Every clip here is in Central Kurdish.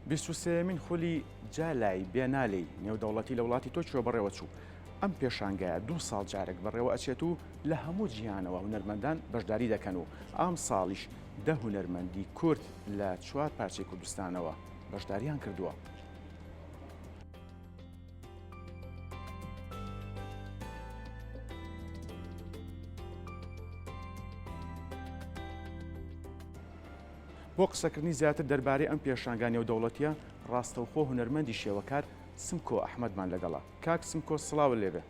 بیست و سێیەمین خولی جالای بێنالێی نێودەوڵەتی لە وڵاتی تۆکیۆ بەڕێوەچوو. ئەم پێشانگایە دوو ساڵ جارێک بەڕێوە ئەچێت و لە هەموو جیهانەوە هونەرمەندان بەشداری دەکەن و ئامساڵیش دە هونەرمەندی کورد لە چوار پارچەی کوردستانەوە بەشداریان کردووە. بۆ قسەکردنی زیاتر دەربارەی ئەم پێشانگا نێودەوڵەتییە، ڕاستەوخۆ هونەرمەندی شێوەکار سمکۆ ئەحمەدمان لەگەڵە. کاک سمکۆ سڵاوت لێبێ.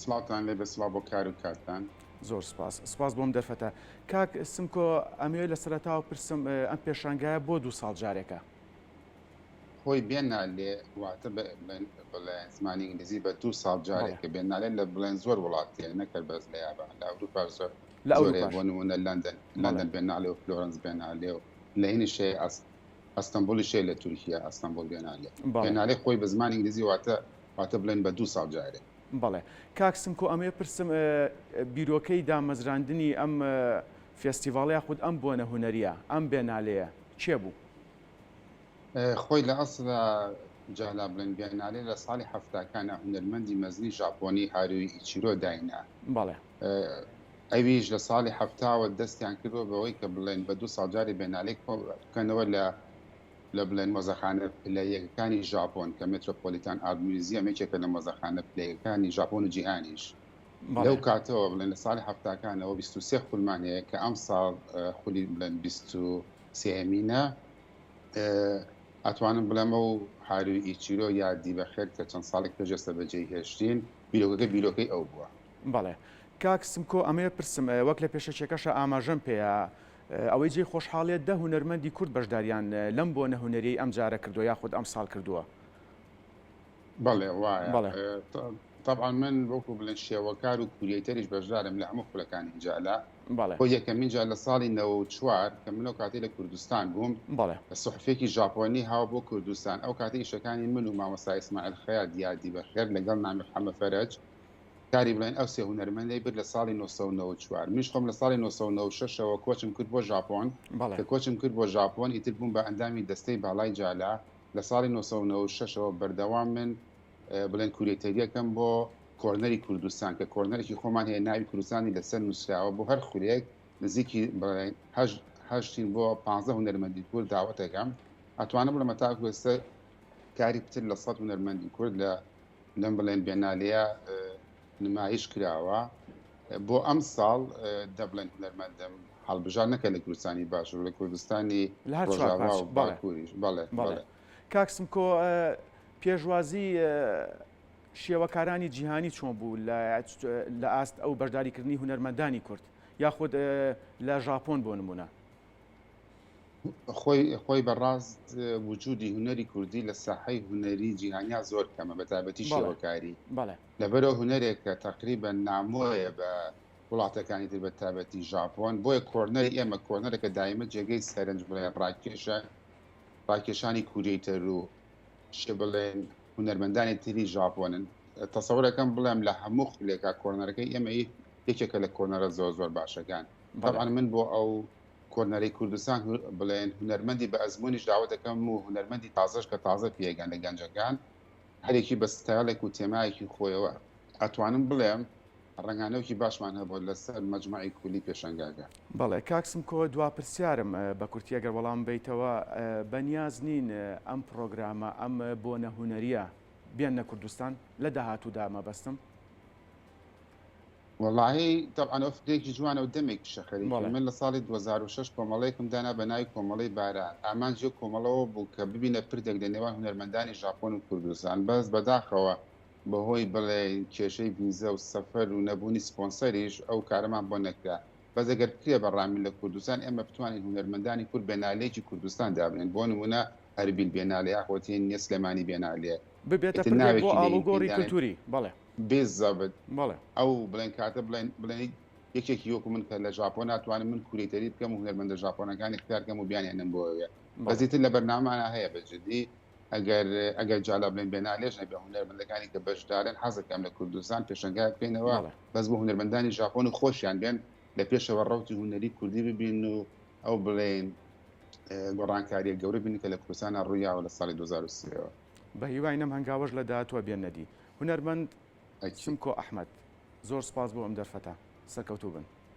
سڵاوتان لێبێ، سڵاو بۆ کار و کاتتان. زۆر سپاس. سپاس بۆ ئەم دەرفەتە. کاک سمکۆ ئەمەوێ لە سەرەتاوە پرسم ئەم پێشانگایە بۆ دوو ساڵ جارێکە؟ خۆی بێنالێ واتە بڵێن زمانی ئینگلیزی بە دوو ساڵ جارێکە بێنالێ لە بڵێن زۆر وڵات هەیە نەک هەر بەس لە یابان لە ئەوروپاش زۆر لە زۆر هەیە ئەوروپاش بۆ نموونە لەندەن بەڵێ. لەندەن بێنالێ و فلۆرنس بێنالێ و لە هینیش هەیە ئەس ئەستەنبوڵیش هەیە لە تورکیا ئەستەنبوڵ بێنالێ بەڵێ. بێنالێ خۆی بە زمانی ئینگلیزی واتە واتە بڵێن بە دوو ساڵ جارێ. بەڵێ. کاک سمکۆ ئەمەوێ پرسم بیرۆکەی دامەزراندنی ئەم فێستیڤاڵە یاخود ئەم بۆنە هونەرییە، ئەم بێنالێیە کێ بوو؟ خۆی لە ئەسڵا جالا بڵێن بێنالێ لە ساڵی حەفتاکانا هونەرمەندی مەزنی ژاپۆنی هاروی ئیچیرۆ داینا. بەڵێ. ئەویش لە ساڵی حەفتاوە دەستیان کردوە بەوەی کە بڵێن بە دوو ساڵ جارێ بێنالێ کۆ بکەنەوە لە لە بڵێن مۆزەخانە پلە یەکەکانی ژاپۆن کە مێترۆپۆلیتان ئارت میوزیەم یەکێکە لە مۆزەخانە پلە یەکەکانی ژاپۆن و جیهانیش. لەو بەڵێ. کاتەوە بڵێن لە ساڵی حەفتاکانەوە 23 خولمان هەیە کە ئەمساڵ خولی بڵێن 23یەمینە. ئەتوانم بڵێم ئەو هاروی ئیچیرۆ یادی بەخێر کە چەند ساڵێک پێش ئێستا بەجێی هێشتین، بیرۆکەکە بیرۆکەی ئەو بووە. بەڵێ کاک سمکۆ ئەمەوێ پرسم وەک لە پێشەکیەکەشا ئاماژەم پێیا ئەوەی جێی خۆشحاڵیە دە هونەرمەندی کورد بەشداریان لەم بۆنە هونەریەی ئەمجارە کردوە یاخود ئەمساڵ کردوە. بەڵێ وایە بەڵێ. تەبعەن من وەکو بڵێن شێوەکار و curator یش بەشدارم لە هەموو خولەکانی جالا بەڵێ. بۆ یەکەمین جار لە ساڵی 94 کە من ئەو کاتەی لە کوردستان بووم بەڵێ. سوحفێکی ژاپۆنی هاوە بۆ کوردستان ئەو کاتەی ئیشەکانی من و مامۆستا ئیسماعیل خەیات یادی بەخێر لەگەڵ نامیق حەمە فەرەج کاری بڵێن ئەو سێ هونەرمەندەی برد لە ساڵی 994 منیش خۆم لە ساڵی 996 ەوە کۆچم کرد بۆ ژاپۆن بەڵێ. کە کۆچم کرد بۆ ژاپۆن ئیتر بووم بە ئەندامی دەستەی باڵای جالا لە ساڵی 996 ەوە بەردەوام من بڵێن curator یەکەم بۆ corner ی کوردستان کە corner ێکی خۆمان هەیە ناوی کوردستانی لەسەر نووسراوە بۆ هەر خولێک نزیکی بڵێن هەشتین بۆ 15 هونەرمەندی کورد داوەتەکەم ئەتوانم بڵێم تاکو ئێستا کاری پتر لە 100 هونەرمەندی کورد لە لەم بڵێن بێنالەیە نمایش کراوە بۆ ئەم ساڵ دەبڵێن هونەرمەندم هەڵبژار نەکە لە کوردستانی باشوور لە کوردستانی لە هەر چوار ڕۆژاوا پارچە و بەڵێ باکووریش بەڵێ بەڵێ بەڵێ کاک سمکۆ پێشوازی شێوەکارانی جیهانی چۆن بوو لە ئاست ئەو بەشداریکردنی هونەرمەندانی کورد یاخود لە ژاپۆن بۆ نمونە؟ خۆی خۆی بەڕاست وجودی هونەری کوردی لە ساحەی هونەری جیهانیا زۆر کەمە بە تایبەتی بەڵێ شێوەکاری بەڵێ. لەبەرئەوە هونەرێکە تەقریبەن نامۆیە بە وڵاتەکانی تر بە تایبەتی ژاپۆن بۆیە corner ی ئێمە corner ێکە دایمە جێگەی سەرنج بڵێن ڕاکێشە ڕاکێشانی curator و شێ بڵێن هونەرمەندانی تری ژاپۆنن تەسەورەکەم بڵێم لە هەموو خولێکا corner ەکەی ئێمە یەکێکە لە corner ە زۆر زۆر باشەکان بەڵێ. تەبعەن من بۆ ئەو corner ەی کوردستان بڵێن هونەرمەندی بە ئەزموونیش داوە دەکەم و هونەرمەندی تازەش کە تازە پێگەن لە گەنجەکان هەرێکی بە ستایڵێک و تێمایەکی خۆیەوە ئەتوانم بڵێم ڕەنگانەوەکی باشمان هەبووە لەسەر مەجمەعی کولی پێشەنگاکە. بەڵێ کاک سمکۆ دوا پرسیارم بە کورتی ئەگەر وەڵام بەیتەوە بەنیاز نین ئەم پڕۆگرامە ئەم بۆنە هونەریە بێننە کوردستان لە داهاتوودا مەبەستم؟ وەڵاهی تەبعەن ئەو فکرەیەکی جوانە و دەمێکیشە خەریکم بەڵێ. من لە ساڵی 2006 کۆمەڵەیەکم دانا بە ناوی کۆمەڵەی باران ئامانجی ئەو کۆمەڵەوە بوو کە ببینە پردێک لە نێوان هونەرمەندانی ژاپۆن و کوردستان بەس بەداخەوە بەهۆی بڵێین کێشەی ڤیزە و سەفەر و نەبوونی سپۆنسەریش ئەو کارەمان بۆ نەکرا بەس ئەگەر بکرێ بە ڕای من لە کوردستان ئێمە بتوانین هونەرمەندانی کورد بێنالەیەکی کوردستان دابنێن بۆ نموونە ئەربیل بێنالێ یاخۆ تێ نییە سلێمانی بێنالێ ببێتە ئیتر پردێک بۆ ناوێکی لێ ئاڵوگۆڕی دانێن کلتوری بەڵێ. بالضبط بەڵێ. ئەو بڵێن کاتە بڵێن بڵێن یەکێکی وەکو من کە لە ژاپۆن ناتوانم من curator ی بکەم و هونەرمەندە ژاپۆنەکانی اختیار کەم و بیانهێنم بۆ ئەوێ بەس بەڵێ. ئیتر لە بەرنامەمانا هەیە بە جدی ئەگەر ئەگەر جالا بڵێن بێنالێش نەبێ هونەرمەندەکانی کە بەشدارن حەزەکەم لە کوردستان پێشەنگایەک بکەینەوە بەڵێ. بەس بۆ هونەرمەندانی ژاپۆن و خۆشیان بێن لە پێشەوە ڕەوتی هونەری کوردی ببین و ئەو بڵێن. گۆڕانکاریە گەورە بینن کە لە کوردستانا ڕوویاوە لە ساڵی 2003 ەوە. بە هیواین ئەم هەنگاوەش لە داهاتووە بێننە دی. هونەرمەند ئەکید. سمکۆ ئەحمەد، زۆر سوپاس بۆ ئەم دەرفەتە. سەرکەوتوو بن.